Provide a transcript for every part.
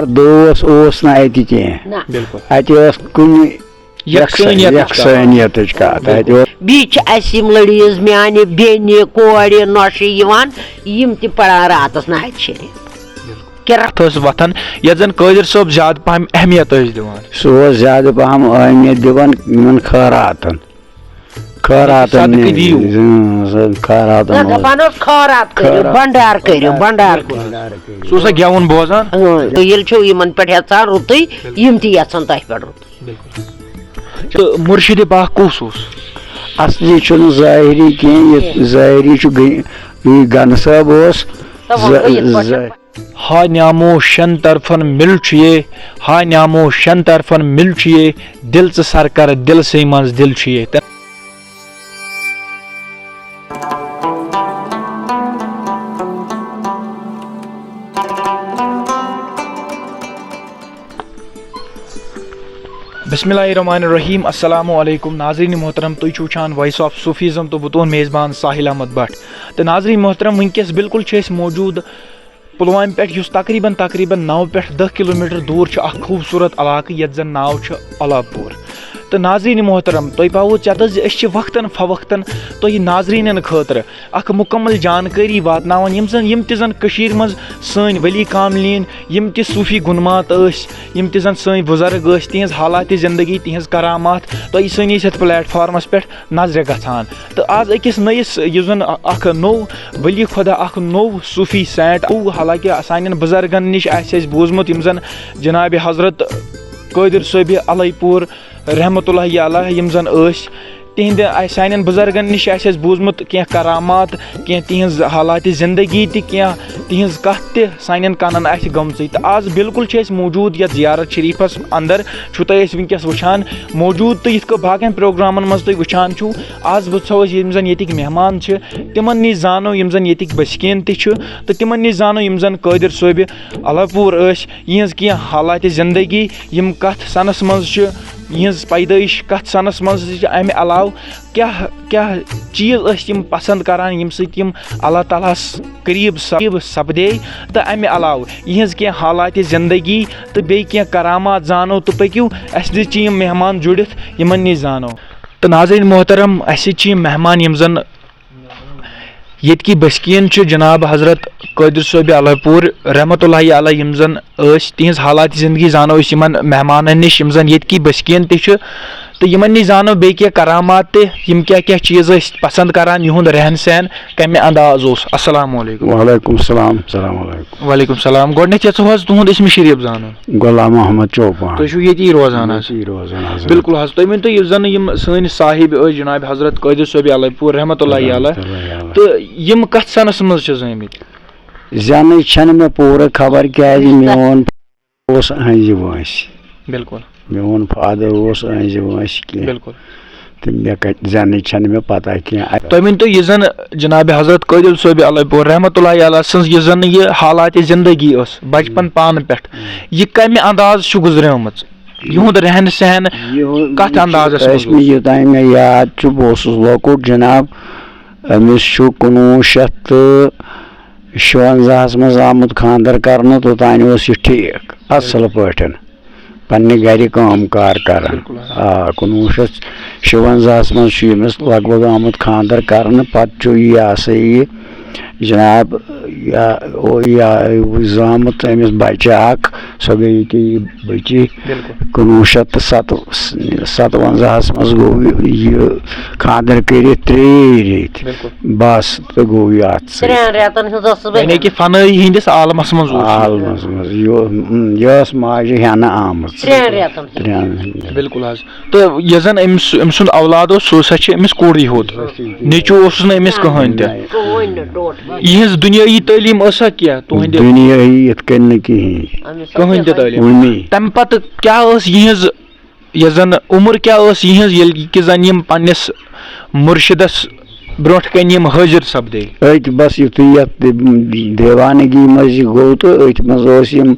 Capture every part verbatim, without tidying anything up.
دوس اوس نہٕ اَتہِ کینٛہہ۔ نہ۔ بِلکُل۔ اَتہِ ٲس کُنہِ یکسٲنیتٕچ کتھ۔ یکسٲنیتٕچ کتھ۔ اَتہِ اوس بیٚیہِ چھِ اَسہِ یِم لٔڑیٖز، میٛانہِ بیٚنہِ، کورِ، نۄشہِ یِوان، یِم تہِ پران راتس نہج شریف۔ کِرا۔ اتھ ٲس وۄتھان، یتھ زن قٲدر صٲب زیادٕ پہم اہمیت ٲسۍ دِوان۔ سُہ اوس زیادٕ پہم اہمیت دِوان یِمن خٲراتن۔ خٲراتن صدقہٕ نِش۔ دِیِو۔ اۭں، سُہ خٲراتن نہ، اوس۔ دپان اوس، خٲرات کٔرِو، خٲرات۔ بنڈار کٔرِو، بنڈار کٔرِو۔ سُہ اوسا گٮ۪وُن بوزان؟ اۭں، تہٕ ییٚلہِ چھُو یِمن پٮ۪ٹھ یژھان رُتُے، یِم تہِ یژھن تۄہہِ پٮ۪ٹھ رُتُے۔ بِلکُل۔ تہٕ مُرشِدِ پاک کُس اوس؟ اصلی چھُنہٕ ظٲہری کینٛہہ، یہِ ظٲہری چھُ گٔے-، یہِ گنہٕ صٲب اوس۔ تہٕ وۄنۍ گوٚو یِتھ پٲٹھۍ۔ ظٲ-، ہا نیامو شٮ۪ن طرفن مِل چھُ یے، ہا نیامو شٮ۪ن طرفن مِل چھُ یے، دِل ژٕ سر کر دِلسٕے منٛز دِل چھُ یے۔ بسم اللہ الرحمن الرحیم۔ السلام علیکم ناظرین محترم، تُہۍ چھِو وٕچھان Voice of Sufism تہٕ بہٕ تُہُنٛد میزبان ساحل احمد بٹ۔ تہٕ ناظرین محترم، وٕنکیٚس بالکل چھِ أسۍ موجود پلوامہِ پٮ۪ٹھ، یُس تقریباً، تقریباً نَو پٮ۪ٹھ دَہ کلوٗمیٹر دوٗر چھُ، اکھ خوٗبصوٗرت علاقہٕ یتھ زن ناو چھُ الہ پوٗر۔ تہٕ ناظرین محترم، تۄہہِ پاوو ژٮ۪تس زِ أسۍ چھِ وقتاً فوقتاً تۄہہِ ناظرینن خٲطرٕ اکھ مکمل جانکٲری واتناوان، یِم زن، یِم تہِ زن کٔشیٖرِ منٛز سٲنۍ ولی کاملین، یِم تہِ صوٗفی گُنمات ٲسۍ، یِم تہِ زن سٲنۍ بُزرگ ٲسۍ، تِہنٛز حالات زندگی، تِہنٛز کرامات تۄہہِ سٲنِس یتھ پلیٹ فارمس پٮ۪ٹھ نظرِ گژھان۔ تہٕ آز أکِس نٔیِس، یُس زن اکھ نوٚو ولی خدا، اکھ نوٚو صوٗفی سینٹ، حالانکہ سانٮ۪ن بُزرگن نِش آسہِ اَسہِ بوٗزمُت، یِم زن جناب حضرت قٲدر صٲبِ الہ پوٗر رحمتہ اللہ علیہ یِم زن ٲسۍ، تِہنٛدِ آسہِ، سانٮ۪ن بُزرگن نِش آسہِ اَسہِ بوٗزمُت کینٛہہ کرامات، کینٛہہ تِہنٛز حالاتِ زندگی تہِ، کینٛہہ تِہنٛز کتھ تہِ سانٮ۪ن کنن آسہِ گٔمژٕے۔ تہٕ آز بالکل چھِ أسۍ موجود یتھ زیارت شریفس اندر، چھِو تُہۍ أسۍ وٕنکیٚس وٕچھان موجود۔ تہٕ یِتھ کٔنۍ باقین پروگرامن منٛز تُہۍ وٕچھان چھِو، آز وٕچھو أسۍ یِم زن ییٚتِکۍ مہمان چھِ، تِمن نِش زانو یِم زن ییٚتِکۍ بسکیٖن تہِ چھِ، تہٕ تِمن نِش زانو یِم زن قٲدر صٲبِ الہ پوٗر ٲسۍ، یِہنٛز کینٛہہ حالاتِ زندگی، یِم کتھ سنس منٛز چھِ، یِہنٛز پیدٲیش کتھ سنس منٛز چھِ، امہِ علاوٕ کیٛاہ کیٛاہ چیٖز ٲسۍ یِم پسنٛد کران، ییٚمہِ سۭتۍ یِم اللہ تعالیٰ ہس قریٖب سپ-، قریٖب سپدے، تہٕ امہِ علاوٕ یِہنٛز کینٛہہ حالاتِ زندگی تہٕ بیٚیہِ کینٛہہ کرامات زانو۔ تہٕ پٔکِو، اسہِ سۭتۍ چھِ یِم مہمان جُڑِتھ، یِمن نِش زانو۔ تہٕ ناظرین محترم، اسہِ سۭتۍ چھِ یِم مہمان، یِم زن ییٚتہِ کی بسکیٖن چھِ جناب حضرت قٲدر صٲبِ الہ پوٗر رحمتہ اللہ علیہ، یِم زن ٲسۍ، تِہنٛز حالاتِ زندگی زانو أسۍ یِمن مہمانن نِش، یِم زن ییٚتہِ کی بسکیٖن تہِ چھِ۔ تہٕ یِمن نِش زانو بیٚیہِ کینٛہہ کرامات تہِ، یِم کیٛاہ کیٛاہ چیٖز ٲسۍ پسنٛد کران، یِہُنٛد رہن سہن کمہِ انداز اوس۔ السلام علیکم۔ وعلیکم السلام۔ السلام علیکم۔ وعلیکم السلام۔ گۄڈٕنیتھ یژھو حظ تُہُنٛد اسمِ شریف زانُن۔ غلام محمد چوپان۔ تُہۍ چھِو ییٚتی روزان حظ؟ ییٚتی روزان حضرت۔ بِلکُل حظ۔ تُہۍ ؤنۍ تو، یُس زن یِم سٲنۍ صاحب ٲسۍ جناب حضرت قٲدر صٲبِ الہ پوٗر رحمتہ اللہ علیہ، رحمتہ اللہ علیہ۔ تہٕ یِم کتھ سنس منٛز چھِ زٲمٕتۍ؟ زینٕچ چھنہٕ مےٚ پوٗرٕ خبر، کیازِ میون اوس أہنٛزِ وٲنٛسہِ۔ بِلکُل۔ میون فادر اوس أہنٛزِ وٲنٛسہِ کینٛہہ۔ بِلکُل۔ تہٕ مےٚ کتہِ زینٕچ چھنہٕ مےٚ پتہ کینٛہہ۔ تُہۍ ؤنۍ تو، یہِ زن جناب حضرت قٲدر صٲبِ الہ پوٗر رحمتہ اللہ علیہ سٕنٛز یہِ زن یہِ حالاتِ زندگی ٲس بچپن پانہٕ پٮ۪ٹھ، یہِ کمہِ انداز چھُ گُزریمٕژ؟ یِہُنٛد رہن سہن یِہُنٛد کتھ اندازس منٛز ٲسۍ مےٚ اوس؟ یوٚتام مےٚ یاد چھُ، بہٕ اوسُس لۄکُٹ جناب، أمِس چھُ کُنوُہ شیٚتھ تہٕ شُوَنزاہَس منٛز آمُت خانٛدر کرنہٕ، توٚتانۍ اوس یہِ ٹھیٖک، اَصٕل پٲٹھۍ پننہِ گرِ کٲم کار کران۔ بِلکُل حظ۔ آ، کُنوُہ شیٚتھ شُوَنزاہَس منٛز چھُ ییٚمِس لگ بگ آمُت خانٛدر کرنہٕ، پتہٕ چھُ یہِ ہسا یہِ جناب، یا، او، یا، زامُت أمِس بچہِ اکھ، سۄ گٔے ییٚکیٛاہ یہِ بچی۔ بِلکُل۔ کُنوُہ شیٚتھ تہٕ ستوَنزاہَس منٛز گوٚو یہِ خانٛدر کٔرِتھ ترٛیٚیہِ ریٚتۍ۔ بِلکُل۔ بس، تہٕ گوٚو یہِ اتھ سۭتۍ۔ ترٛٮ۪ن رٮ۪تن ہٕنٛز ٲسٕس بہٕ۔ یعنی کہِ فنٲیی ہٕنٛدِس عالمس منٛز اوس یہِ۔ عالمس منٛز۔ یہِ، یہِ ٲس ماجہِ ہٮ۪نہٕ آمٕژ۔ ترٛٮ۪ن رٮ۪تن ہٕنٛز۔ ترٛٮ۪ن ہٕنٛز۔ بِلکُل حظ۔ تہٕ یۄس زن أمِس، أمۍ سُنٛد اولاد اوس، سُہ ہسا چھِ أمِس کوٗرٕے ہوت۔ نیٚچوٗ اوسُس نہٕ أمِس کٕہٕنۍ تہِ۔ کٕہٕنۍ نہٕ، ٹوٹلی۔ یِہٕنٛز دُنیٲیی تعلیٖم ٲسا کینٛہہ تُہٕنٛدِ؟ دُنیٲیی یِتھ کٔنۍ نہٕ کِہیٖنۍ۔ أمِس کٕہٕنۍ تہِ تعلیٖم۔ کُنی۔ تَمہِ پتہٕ کیٛاہ ٲس یِہٕنٛز، یۄس زن عمر کیٛاہ ٲس یِہٕنٛز، ییٚلہِ کہِ زن یِم پننِس مُرشِدس برٛونٛٹھ کنہِ یِم حٲضِر سپدے؟ أتھۍ بس یُتھُے یتھ دیوانگی منٛز یہِ گوٚو تہٕ أتھۍ منٛز اوس یِم،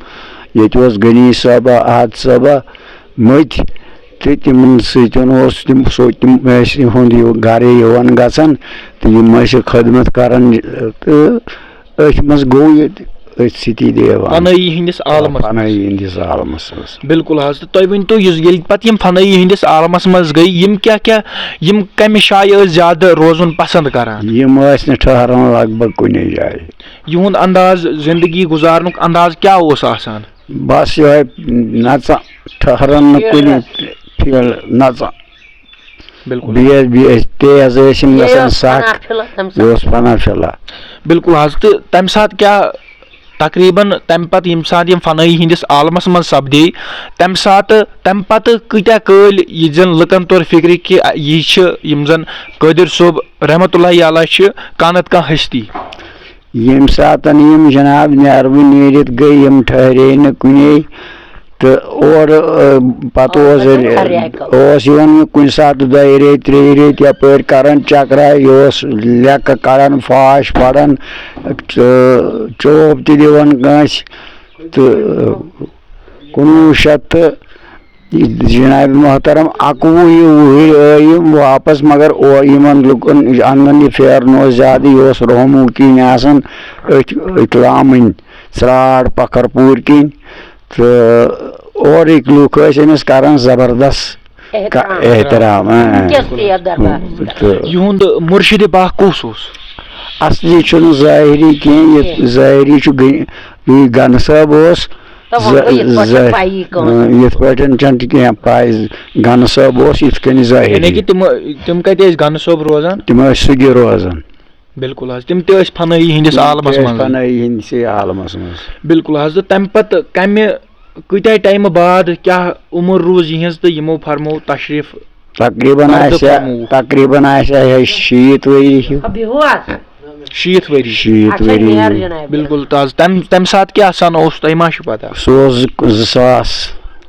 ییٚتہِ اوس غنی صٲبہ، احد صٲبہ، مٔتۍ، تہٕ تِمن سۭتۍ اوس تِم، سُہ، تِم ٲسۍ یِہُنٛد یہِ گرٕ یِوان گژھان، تہٕ یِم ٲسۍ یہِ خدمت کران، تہٕ أتھۍ منٛز گوٚو ییٚتہِ أتھۍ سۭتی دیوان۔ فنٲیی ہٕنٛدِس عالمس منٛز۔ فنٲیی ہٕنٛدِس عالمس منٛز۔ بِلکُل حظ۔ تہٕ تُہۍ ؤنۍ تو، یُس ییٚلہِ پتہٕ یِم فنٲیی ہٕنٛدِس عالمس منٛز گٔے، یِم کیٛاہ کیٛاہ، یِم کمہِ جایہِ ٲسۍ زیادٕ روزُن پسنٛد کران؟ یِم ٲسۍ نہٕ ٹھہران لگ بگ کُنے جایہِ۔ یِہُنٛد انداز، زندگی گُزارنُک انداز کیٛاہ اوس آسان؟ بس یِہوٚے، نژان، ٹھہران نہٕ کُنہِ، فیٖلڈ نژان۔ بِلکُل۔ بیٚیہِ ٲسۍ، بیٚیہِ ٲسۍ تیز ٲسۍ یِم یہِ گژھان اوس سخ۔ پناہ فِلہٕ تَمہِ یہِ ساتہٕ۔ اوس پناہ فِلہٕ۔ بِلکُل حظ۔ تہٕ تَمہِ ساتہٕ کیٛاہ تقریٖباً تَمہِ پَتہٕ ییٚمہِ ساتہٕ یِم فنٲیی ہِنٛدِس عالمَس منٛز سَپدے، تَمہِ ساتہٕ، تَمہِ پَتہٕ کۭتیٛاہ کٲلۍ یہِ زَن لُکَن توٚر فِکرِ کہِ یہِ چھِ یِم زَن قٲدِر صٲب رحمتہ اللہ علیہ چھِ کانٛہہ نَتہٕ کانٛہہ ہستی؟ ییٚمہِ ساتَن یِم جناب نیرٕ نیٖرِتھ گٔے، یِم ٹھہرے نہٕ کُنے، تہٕ اورٕ، ٲ، پَتہٕ اوس، اوس یِوان یہِ کُنہِ ساتہٕ دۄیہِ ریٚتۍ، ترٛیٚیہِ ریٚتۍ یَپٲرۍ کَران چَکرا، یہِ اوس لیٚکہٕ کَڑان، فاش پَران، تہٕ چوب تہِ دِوان کٲنٛسہِ۔ تہٕ کُنوُہ شیٚتھ تہٕ جناب محترم، اَکوُہ یہِ وُہٕرۍ ٲے یِم واپس، مگر او-، یِمن لُکن اَنگن یہِ پھیرُن اوس زیادٕ، یہِ اوس رحمو کِنۍ آسان أتھۍ، أتھۍ لامٕنۍ، ژرٛاڑ پکھر پوٗرۍ کِنۍ۔ تہٕ اورٕکۍ لُکھ ٲسۍ أمِس کران زبردست کا-، احترام۔ احترام، اۭں۔ وٕنکیٚس تہِ یَتھ دربارس منٛز۔ تہٕ یِہُنٛد مُرشِدِ پاک کُس اوس؟ اصلی چھُنہٕ ظٲہری کینٛہہ، یہِ کینٛہہ۔ ظٲہری چھُ گٔے-، یہِ گنہٕ صٲب اوس۔ تہٕ وۄنۍ گوٚو یِتھ پٲٹھۍ چھےٚ زٕ-، پَیی کٲنٛسہِ۔ اۭں، یِتھ پٲٹھۍ چھَنہٕ تہِ کینٛہہ پَے۔ گنہٕ صٲب اوس یِتھ کٔنۍ ظٲہِر۔ یعنی کہِ تِم، تِم کَتہِ ٲسۍ گنہٕ صٲب روزان؟ تِم ٲسۍ سُگہِ روزان۔ بِلکُل حظ، تِم تہِ ٲسۍ فنٲیی ہِنٛدِس تِم تہِ عالمَس ٲسۍ منٛز۔ فنٲیی ہِنٛدسٕے عالمَس منٛز۔ بِلکُل حظ، تہٕ تَمہِ پَتہٕ کَمہِ، کۭتیٛاہ ٹایمہٕ بعد کیٛاہ عمر روٗز یِہِنٛز تہٕ یِمو فرموو تشریٖف؟ تقریٖباً پردٕ آسہِ ہا، فرموو۔ تقریٖباً آسہِ ہا یہِ شیٖتھ ؤری ہیوٗ۔ اب یہِ ہُہ اَتھ۔ شیٖتھ ؤری۔ شیٖتھ اچھا، ؤری۔ نیر جناب۔ بِلکُل تازٕ۔ تَمہِ، تَمہِ ساتہٕ کیٛاہ سَن اوس، تۄہہِ ما چھُ پَتہ؟ سُہ اوس زٕ، زٕ ساس۔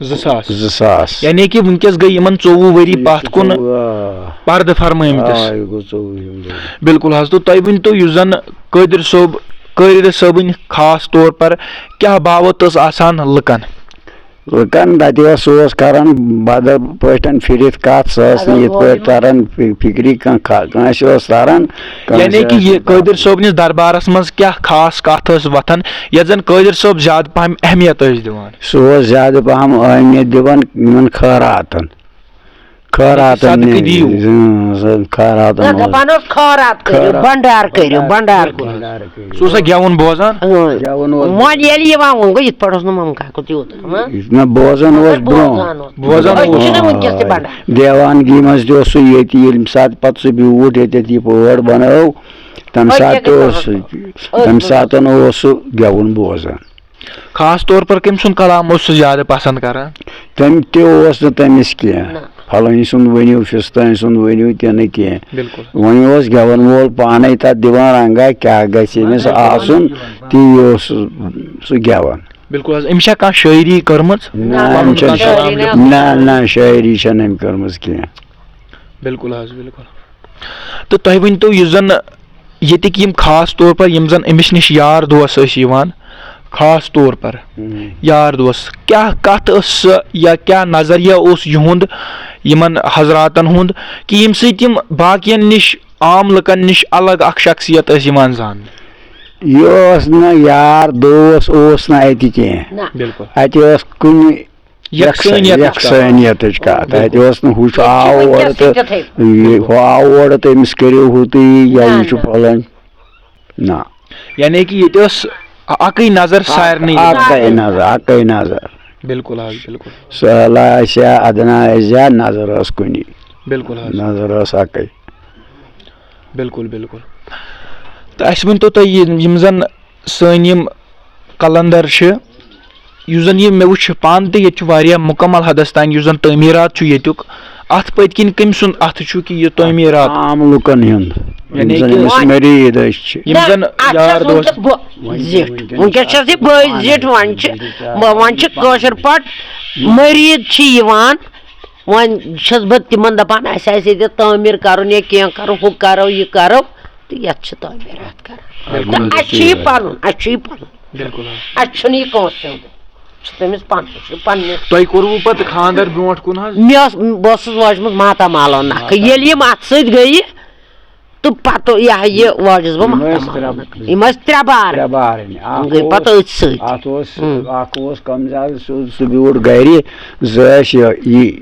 زٕ ساس۔ زٕ ساس۔ یعنی کہِ وٕنکیٚس گٔے یِمَن ژوٚوُہ ؤری یہِ پَتھ کُن ژوٚوُہ، آ۔ پَردٕ فرمٲیمٕتِس۔ آ، یہِ گوٚو ژوٚوُہِم ؤری۔ بِلکُل حظ۔ تہٕ تۄہہِ ؤنۍ تو، یُس زَن قٲدِر صٲب، قٲدِر صٲبٕنۍ خاص طور پر کیٛاہ باوَتھ ٲس آسان لُکَن؟ لُکن تتہِ اوس، سُہ اوس کران بدل پٲٹھۍ فِرِتھ کتھ، سۄ ٲس نہٕ یِتھ پٲٹھۍ تران فِ-، فِکرِ کانٛہہ، کھا-، کٲنٛسہِ اوس تران، کٲنٛسہِ یعنی کہِ ٲس یہِ نہٕ تران۔ قٲدِر صٲبنِس دربارس منٛز کیٛاہ خاص کتھ ٲس وۄتھان، یتھ زن قٲدِر صٲب زیادٕ پہم اہمیت ٲسۍ دِوان؟ سُہ اوس زیادٕ پہم اہمیت دِوان یِمن خٲراتن۔ خٲراتن صدقہٕ نِش، دِیِو۔ اۭں، خٲراتن نہ، اوس۔ دَپان اوس، خٲرات کٔرِو، خٲرات۔ بنڈار کٔرِو، بنڈار کٔرِو۔ سُہ اوسا گٮ۪وُن بوزان؟ اۭں۔ گٮ۪وُن اوس۔ وۄنۍ ییٚلہِ یِوان وۄنۍ گوٚو، یِتھ پٲٹھۍ اوس نہٕ ممہٕ کاکُن تیوٗت، ہاں؟ یہِ نہ بوزان مگر اوس برونٛہہ۔ بوزان اوس۔ بوزان أسۍ چھِنہ اوس۔ وٕنکیٚس تہِ بنڈار۔ دیوانگی منٛز تہِ اوس سُہ ییٚتہِ، ییٚمہِ ساتہٕ پتہٕ سُہ بیوٗٹھ ییٚتٮ۪تھ یہِ پٲڑ بنٲو، تَمہِ أتھۍ ساتہٕ تہِ اوس سُہ، أتھۍ تَمہِ ساتہٕ اوس سُہ گٮ۪وُن بوزان۔ خاص طور پر کٔمۍ سُنٛد کلام اوس سُہ زیادٕ پسنٛد کران؟ تٔمۍ تہِ اوس نہٕ تٔمِس کینٛہہ۔ نہ۔ فلٲنۍ سُنٛد ؤنِو، فِستٲنۍ سُنٛد ؤنِو تہِ نہٕ کینٛہہ۔ بِلکُل۔ وۄنۍ اوس گٮ۪وَن وول پانَے تَتھ دِوان رنٛگا، کیٛاہ گژھِ أمِس آسُن، تی اوس سُہ، سُہ گٮ۪وان۔ بِلکُل حظ۔ أمِس چھا کانٛہہ شٲعری کٔرمٕژ؟ نہ، أمۍ چھَنہٕ شٲعری، نہ، نہ، شٲعری چھَنہٕ أمۍ کٔرمٕژ کینٛہہ۔ بِلکُل حظ، بِلکُل۔ تہٕ تۄہہِ ؤنۍ تو، یُس زَن ییٚتِکۍ یِم خاص طور پر یِم زَن أمِس نِش یار دوس ٲسۍ یِوان، خاص طور پر ہم۔ یار دوس، کیٛاہ کَتھ ٲس سۄ یا کیٛاہ نظریہ اوس یِہُنٛد یِمَن حضراتَن ہُنٛد، کہِ ییٚمہِ سۭتۍ یِم باقیَن نِش، عام لُکَن نِش الگ اکھ شخصیت ٲسۍ یِوان زاننہٕ؟ یہِ اوس نہٕ یار دوس اوس نہٕ اَتہِ کینٛہہ۔ نہ۔ بِلکُل۔ اَتہِ ٲس کُنہِ یکسٲنیتٕچ کتھ۔ یکسٲنیتٕچ کتھ۔ بِلکُل۔ اَتہِ اوس نہٕ ہُہ چھُ ییٚتہِ چھِ آو اورٕ وٕنکیٚس تہِ تہٕ تِتھَے۔ یہِ ہُہ آو اورٕ تہٕ أمِس کٔرِو ہُہ تہٕ یہِ یا نہ، یہِ چھُ نہ۔ پھلٲنۍ۔ نہ۔ یعنی کہِ ییٚتہِ ٲس اَکٕے نظر سارنٕے۔ اَکٕے نظر، اَکٕے نظر۔ بِلکُل حظ، بِلکُل۔ سہلاب آسہِ یا ادنا آسہِ یا نظر ٲس کُنی۔ بِلکُل حظ۔ نظر ٲس اَکٕے۔ بِلکُل، بِلکُل۔ تہٕ اَسہِ ؤنۍ تو تُہۍ یہِ، یِم زَن سٲنۍ یِم قلندر چھِ، یُس زَن یہِ مےٚ وٕچھ پانہٕ تہِ، ییٚتہِ چھُ واریاہ مُکمل حدس تام یُس زَن تعمیٖرات چھُ ییٚتیُک، اَتھ پٔتۍ کِنۍ کٔمۍ سُنٛد اَتھٕ چھُ کہِ یہِ تعمیٖرات؟ عام لُکن ہُنٛد، یعنی یِم زَن کہِ أمِس مریٖد أسۍ چھِ۔ یِم نہ، زَن اَتھ یار چھَس دوس۔ وٕنکیٚس بہٕ زِٹھ، وٕنکیٚس چھَس یہِ بٔے زِٹھ، وۄنۍ چھِ، وۄنۍ چھِ کٲشِر پٲٹھۍ مریٖد چھِ یِوان، وۄنۍ چھَس بہٕ تِمن دَپان، اَسہِ آسہِ ییٚتہِ تعمیٖر کَرُن یا کینٛہہ کَرُن، ہُہ کَرو، یہِ کَرو، تہٕ یَتھ چھِ تعمیٖرات کَران۔ بِلکُل۔ تہٕ اَسہِ چھُ یہِ پَنُن، اَسہِ چھُ یہِ پَنُن۔ بِلکُل حظ۔ اَسہِ چھُنہٕ یہِ کٲنٛسہِ ہُنٛد۔ چھُ تٔمِس پَنُن، چھُ پَننہِ۔ تۄہہِ کوٚروٕ پَتہٕ خانٛدر برونٛٹھ کُن حظ؟ مےٚ ٲس، بہٕ ٲسٕس وٲجمٕژ ماتامالو نَکھٕ۔ ماتامال۔ ییٚلہِ یِم اَتھ سۭتۍ گٔیہِ، تہٕ پتہٕ یہِ ہا یہِ وٲجِس بہٕ یِم ٲسۍ ماتامال۔ ترٛےٚ، یِم ٲسۍ ترٛےٚ بارٕنۍ۔ اَکھ گٔے پتہٕ اوس، أتھۍ سۭتۍ۔ اَتھ اوس، ہُم۔ اَکھ اوس کمزال، سُہ، سُہ بیوٗٹھ گرِ، زٕ ٲسۍ یہِ، یہِ۔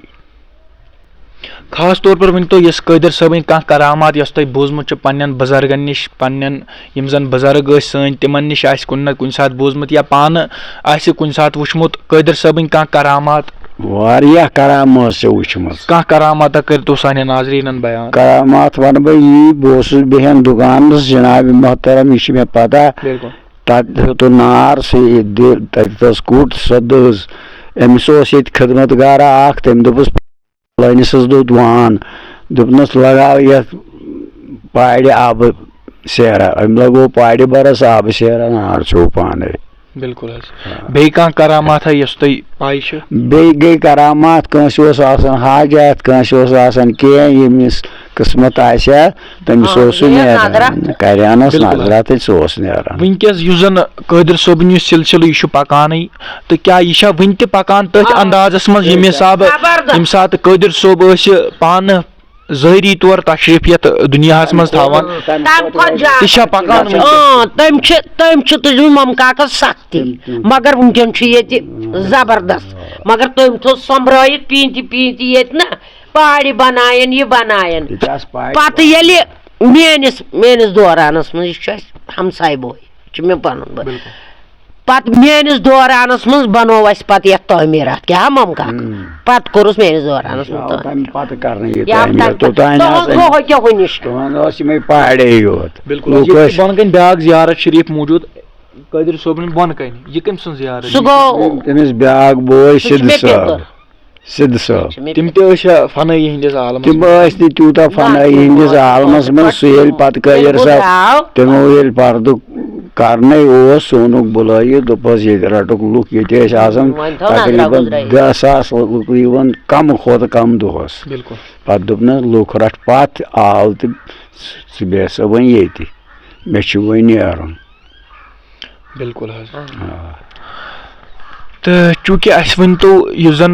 خاص طور پر ؤنۍ تو یۄس قٲدر صٲبٕنۍ کانٛہہ کرامات یۄس تۄہہِ بوٗزمُت چھِ پننٮ۪ن بُزرگن نِش، پننٮ۪ن یِم زن بُزرگ ٲسۍ سٲنۍ، تِمن نِش آسہِ کُنہِ نہ کُنہِ ساتہٕ بوٗزمُت یا پانہٕ آسہِ کُنہِ ساتہٕ وٕچھمُت قٲدر صٲبٕنۍ کانٛہہ کرامات؟ واریاہ کرامات چھِ وٕچھمٕژ۔ کانٛہہ کرامات کٔرۍتو سانٮ۪ن ناظریٖنن بیان۔ کرامات وَنہٕ بہٕ یی، بہٕ اوسُس بیٚہن دُکانَس، جناب محترم، یہِ چھِ مےٚ پتہ۔ بِلکُل۔ تَتہِ ہیوٚتُن نار، سُہ یہِ دِ-، تَتہِ ٲس کُٹھ، سۄ دٔز۔ أمِس اوس ییٚتہِ خدمت گارا اکھ، تٔمۍ دوٚپُس، فلٲنِس حظ دوٚد وان، دوٚپنَس، "لگاو یَتھ پاڑِ آبہٕ سیرا۔" أمۍ لگوو پاڑِ بَرَس آبہٕ سیرا، نار ژھیوٚو پانَے۔ بِلکُل حظ۔ آ۔ بیٚیہِ کانٛہہ کرامات ہا یۄس تۄہہِ پَے چھِ؟ بیٚیہِ گٔے کرامات، کٲنٛسہِ اوس آسان حاجات، کٲنٛسہِ اوس آسان کینٛہہ، ییٚمِس قٕسمت آسہِ ہا، تٔمِس آ، اوس سُہ یہِ نیران۔ نظرا۔ کریانَس بِلکُل حظ۔ نظرا تہٕ سُہ اوس نیران۔ وٕنکیٚس یُس زَن قٲدر صٲبُن یہِ سِلسِلہٕ یہِ چھُ پَکانٕے، تہٕ کیٛاہ یہِ چھا وٕنہِ تہِ پَکان تٔتھۍ آ۔ اندازَس منٛز، ییٚمہِ حسابہٕ، زبردست۔ ییٚمہِ ساتہٕ قٲدر صٲب ٲسۍ پانہٕ ظٲہری طور تشریٖف یَتھ دُنیاہَس منٛز تھاوان؟ تَمہِ کھۄتہٕ زیادٕ۔ تہِ چھا پَکان وٕنکیٚس؟ اۭں، تٔمۍ چھِ، تٔمۍ چھِ تُجمٕژ مَمہٕ کاکَس سختی، مگر وٕنکیٚن چھُ ییٚتہِ زبردست۔ مگر تٔمۍ تھوٚو سۄمبرٲیِتھ پیٖنتہِ پیٖنتہِ ییٚتہِ نہ پاڑِ بَنایَن، یہِ بَنایَن۔ ییٚتہِ آسہٕ پاڑِ۔ پَتہٕ ییٚلہِ میٲنِس، میٲنِس دورانَس منٛز، یہِ چھُ اَسہِ ہمساے بوے، یہِ چھُ مےٚ پَنُن بوے۔ بِلکُل۔ پتہٕ میٲنِس دورانس منٛز بنوو اَسہِ پتہٕ یَتھ تعمیٖرات، کیٛاہ ممکاک؟ ہم۔ پتہٕ کوٚرُس میٲنِس دورانس منٛز آو تعمیٖر۔ تَمہِ پَتہٕ کرنہٕ یہِ یہِ آو تعمیٖر۔ تَمہِ پَتہٕ۔ توٚتام تُہُنٛد آسہٕ گوٚو ہُکہِ ہُنِش۔ تُہُنٛد اوس یِمَے پہاڑے یوت۔ بِلکُل، لُکھ ییٚتہِ چھِ ٲسۍ بۄنہٕ کَنہِ بیٛاکھ زیارت شریٖف موٗجوٗد، قٲدر صٲبنہِ بۄنہٕ کَنہِ۔ یہِ کٔمۍ سُنٛد زیارت؟ سُہ گوٚو تٔمِس بیٛاکھ بوے سُہ چھُ سِدھ مےٚ صٲب۔ پیٚتُر۔ سِدھ صٲب۔ چھِ مےٚ تِم تہِ ٲسۍ فنٲیی ہِنٛدِس عالمس تِم منٛز۔ ٲسۍ نہٕ تیوٗتاہ نہ، فنٲیی تِم ہِنٛدِس ٲسۍ عالمس منٛز۔ سُہ ییٚلہِ پتہٕ قٲدر ییٚلہِ بہٕ صٲب، درٛاو۔ تِمو ییٚلہِ پردٕ کرنَے اوس، سُہ اوٚنُکھ بُلٲیِتھ، دوٚپہَس، "ییٚتہِ رٹُکھ لُکھ، ییٚتہِ ٲسۍ آسان وۄنۍ تھاو نظرا تقریٖباً گُزرٲیِتھ۔ دَہ ساس لُکھ، یِوان کم کھۄتہٕ کم دۄہس۔" بِلکُل۔ پتہٕ دوٚپنَس، "لُکھ رٹھ پتھ، آو تہٕ ژٕ بیٚہہ سا وۄنۍ ییٚتہِ، مےٚ چھُ وۄنۍ نیرُن۔" بِلکُل حظ۔ آ۔ تہٕ چوٗنٛکہِ اَسہِ ؤنۍ تو، یُس زَن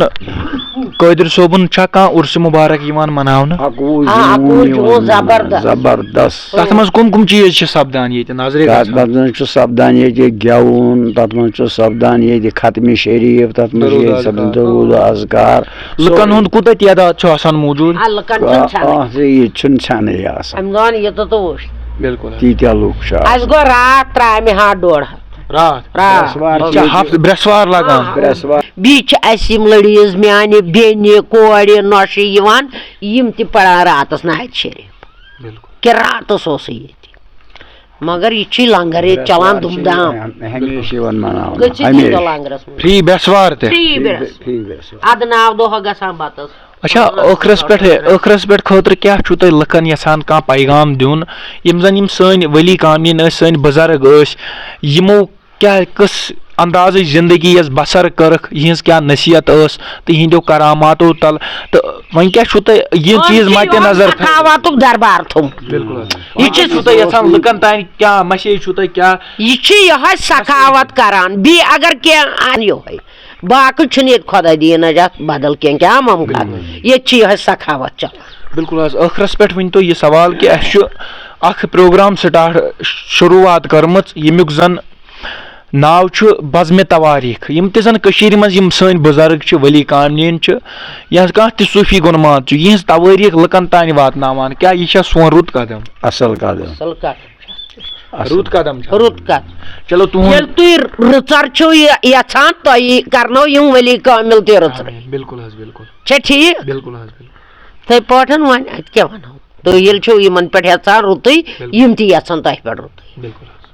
قٲدر صٲبُن چھا کانٛہہ عُرسہِ مُبارک یِوان مَناونہٕ؟ اَکوُہ آ، جوٗن اَکوُہ جوٗن یِوان مَناونہٕ۔ زبردست۔ زبردست۔ تَتھ منٛز کٕم کٕم چیٖز چھِ سَپدان ییٚتہِ نظرِ تَتھ گژھان؟ منٛز چھُ سَپدان ییٚتہِ گٮ۪وُن، تَتھ منٛز چھُ سَپدان ییٚتہِ ختمِ شریٖف، تَتھ منٛز چھُ درود ییٚتہِ سَپدان اذکار۔ درود اذکار۔ لُکَن سورُے۔ ہُنٛد کوٗتاہ تعداد چھُ آسان موٗجوٗد؟ آ، لُکَن چھُنہٕ آ، ژھٮ۪نٕے۔ آ، یہِ چھُنہٕ ژھٮ۪نٕے آسان۔ اَمہِ دۄہَن یہِ تہٕ توٚوُش۔ بِلکُل حظ۔ تیٖتیٛاہ لُکھ چھِ آسان۔ اَسہِ گوٚو راتھ ترٛامہِ ہَتھ ڈۄڈ ہَتھ۔ راتھ؟ راتھ۔ برٛٮ۪سوار چھِ اچھا، ییٚتہِ۔ ہفتہٕ، برٛٮ۪سوار لگان۔ آ۔ برٛٮ۪سوار۔ بیٚیہِ چھِ اَسہِ یِم ladies، میٛانہِ بیٚنہِ، کورِ، نۄشہِ یِوان، یِم تہِ پَران راتَس نعتِ شریٖف۔ بِلکُل۔ کہِ راتَس اوسُے ییٚتہِ۔ مگر یہِ چھُے لنگر ییٚتہِ چلان برٛٮ۪سوار چھِ دُم دام۔ ہم-، ہمیشہِ یِوان مَناونہٕ۔ گٔژھِتھ یی ہمیشہِ۔ دۄہ لنگرَس منٛز۔ Free برٛٮ۪سوار تہِ۔ Free برٛٮ۪س۔ Free برٛٮ۪سوار۔ اَدٕ ناو دۄہ گژھان بَتَس۔ اچھا، ٲخرس پٮ۪ٹھ، ٲخرس پٮ۪ٹھ خٲطرٕ کیٛاہ چھُو تۄہہِ لُکن یژھان کانٛہہ پیغام دیُن؟ یِم زن یِم سٲنۍ ؤلی کاملین ٲسۍ، سٲنۍ بُزرگ ٲسۍ، یِمو کیٛاہ، کِژھ اندازٕچ زندگی یۄس بسر کٔرٕکھ، یِہنٛز کیٛاہ نصیحت ٲس تہٕ یِہنٛدیو کراماتو تل، تہٕ وۄنۍ کیٛاہ چھُو تۄہہِ یِم چیٖز مدِ نظر تھٲوِتھ؟ سخاوتُک دربار تھوٚومُت۔ بِلکُل حظ۔ یہِ چھِ وۄنۍ چھُو تۄہہِ یژھان لُکن تام کیٛاہ message چھُو تۄہہِ کیٛاہ؟ یہِ چھِ یِہوٚے سخاوت کران، بیٚیہِ اگر کینٛہہ اَن یِہوٚے۔ باقٕے چھُنہٕ ییٚتہِ خۄدا دِیِن نجات بدل کینٛہہ، کیٛاہ ممکن؟ بِلکُل۔ ییٚتہِ چھِ یِہوٚے سخاوت چلان۔ بِلکُل حظ۔ ٲخرس پٮ۪ٹھ ؤنۍ تو یہِ سوال کہِ اَسہِ چھُ اکھ program start، شروٗعات کٔرمٕژ، ییٚمیُک زن ناو چھُ بزمِ تواریٖخ۔ یِم تہِ زن کٔشیٖرِ منٛز یِم سٲنۍ بُزرگ چھِ، ؤلی کاملین چھِ، یا کانٛہہ تہِ صوٗفی گۄنمات چھُ، یِہنٛز تواریٖخ لُکن تانۍ واتناوان۔ کیٛاہ یہِ چھا سون رُت قدم؟ اصل قدم۔ اصل قدم۔ اصل۔ رُت قدم چھُ۔ رُت قدم۔ چلو، تُہُنٛد ییٚلہِ تُہۍ رٕژر چھِو یہِ یژھان، تۄہہِ کرنو یِم ؤلی کامل تہِ رٕژرٕے۔ آمین۔ بِلکُل حظ، بِلکُل۔ چھا ٹھیٖک؟ بِلکُل حظ، بِلکُل۔ یِتھَے پٲٹھۍ وۄنۍ اَتہِ کیٛاہ وَنو؟ تُہۍ ییٚلہِ چھِو یِمن پٮ۪ٹھ یژھان رُتُے، بِلکُل۔ یِم تہِ یژھن تۄہہِ پٮ۪ٹھ رُتُے۔ بِلکُل حظ۔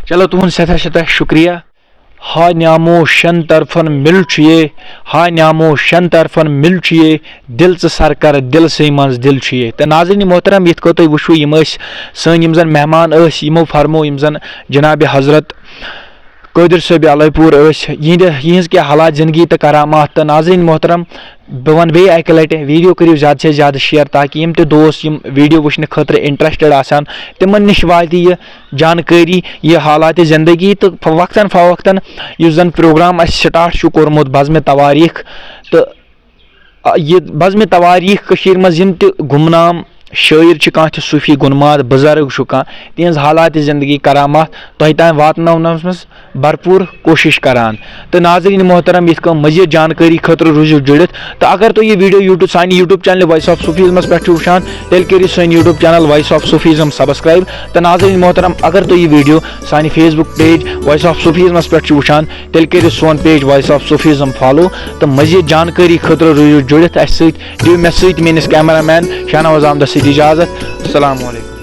چلو، تُہُنٛد سٮ۪ٹھاہ سٮ۪ٹھاہ شُکریہ۔ ہا نیامو شٮ۪ن طرفن مِل چھُ یے، ہا نیامو شٮ۪ن طرفن مِل چھُ یے، دِل ژٕ سر کر دِلسٕے منٛز دِل چھُ یے۔ تہٕ ناظرین محترم، یِتھ کٔنۍ تُہۍ وٕچھِو، یِم ٲسۍ سٲنۍ یِم زن مہمان ٲسۍ، یِمو فرمو یِم زن جناب حضرت قٲدر صٲبِ علوی پوٗر ٲسۍ، یِہنٛدِ، یِہنٛز کینٛہہ حالات زندگی تہٕ کرامات۔ تہٕ ناظرین محترم، بہٕ وَنہٕ بیٚیہِ اَکہِ لَٹہِ، video کٔرِو زیادٕ سے زیادٕ share، تاکہِ یِم تہِ دوس یِم video وٕچھنہٕ خٲطرٕ interested آسان، تِمَن نِش واتہِ یہِ جانکٲری، یہِ حالاتِ زندگی۔ تہٕ وقتاً فوقتاً یُس زَن program اَسہِ start چھُ کوٚرمُت بزمِ تواریٖخ، تہٕ، آ، یہِ بزمِ تواریٖخ کٔشیٖرِ منٛز یِم تہِ گمنام شٲعر چھِ کانٛہہ تہِ صوٗفی گُنماد، بُزرگ چھُ کانٛہہ، تِہنٛز حالات زندگی کرامات تۄہہِ تام واتناونس منٛز بھرپوٗر کوٗشِش کران۔ تہٕ ناظریٖن محترم، یِتھ کٔنۍ مزید جانکٲری خٲطرٕ روٗزِو جُڑِتھ۔ تہٕ اگر تُہۍ یہِ video YouTube، سانہِ YouTube channel Voice of Sufism پٮ۪ٹھ چھِو وٕچھان، تیٚلہِ کٔرِو سٲنۍ YouTube channel Voice of Sufism subscribe۔ تہٕ ناظریٖن محترم، اگر تُہۍ یہِ video سانہِ Facebook page Voice of Sufism پٮ۪ٹھ چھِو وٕچھان، تیٚلہِ کٔرِو سون page Voice of Sufism follow۔ تہٕ مزید جانکٲری خٲطرٕ روٗزِو جُڑِتھ اَسہِ سۭتۍ۔ دِیِو مےٚ سۭتۍ میٲنِس cameraman شاہنواز احمدس سۭتۍ اجازت۔ السلام علیکم۔